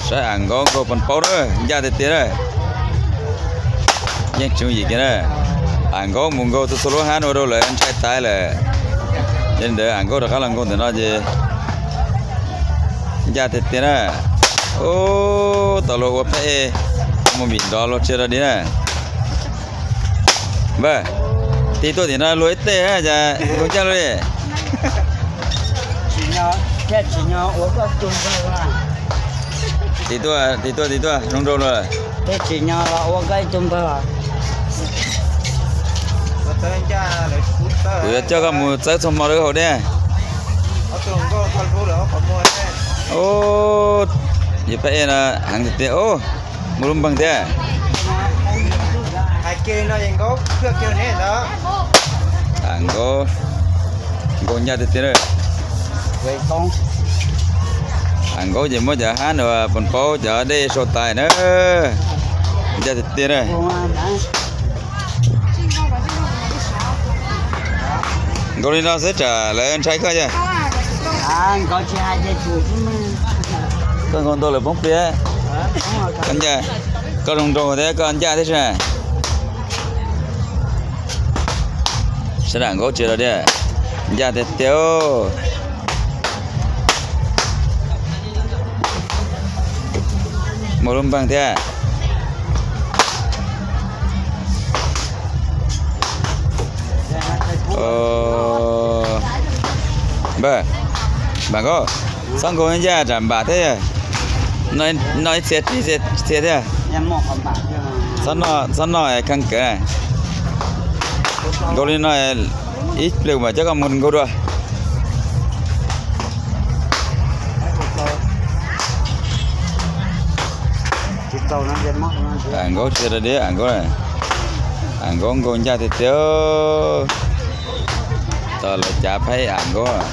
Saib Am Nkaub nkaug Paj Paub na, ncaj tiag tiag na. Yeej tsis yooj yim kiag na. Am Nkaub mus nkaug txhua txhua lub hab ua rau lawv ntshai tas lawm. Yog li ntawd Am Nkaub rov qab los nkaug ntawm no ces ncaj tiag tiag na. Ub, tau luag ua phab ej mus vim nrov luag tsis yog dog dig na. Npawg, tig tuaj tim no luag ib teg na cas nkaug ncaj luaj li. Tig tuaj, tig tuaj, tig tuaj, zoo nraug luaj. Kuv yuav coj koj mus txawb txhua hmo rau hauv dej. Ub, yog phab ej no heev tiag tiag. Mus lub npeeg thiab. Am Nkaub, nkaug ncaj tiag tiag. Am Nkaub ces muab cov hab uas Paj Paub cov dej sau tas na. Ncaj tiag tiag na. Nkaug li no xwb tsam lawv ntshai koj yog. Koj nkaug ntau lawv poob pliag. Koj ncaj, koj zoo nraug thiab koj ncaj thiab sib na. Sawv daws nkaub tsis los tiag, ncaj tiag tiag. Muaj lub npeeg thiab. Npawg, npam nkauj, txhob nkaug ncaj tsam npam thiab. Noj ib txhia ris txhia thiab. Txhob noj kheej kawg. Nkaug li no ib pliag kuv mam coj koj mus nkaug dua. Am nkaub tsis rau diab am nkaub, am nkaub nkaug ncaj tiag tiag. Tau lawv cav phaib am nkaub.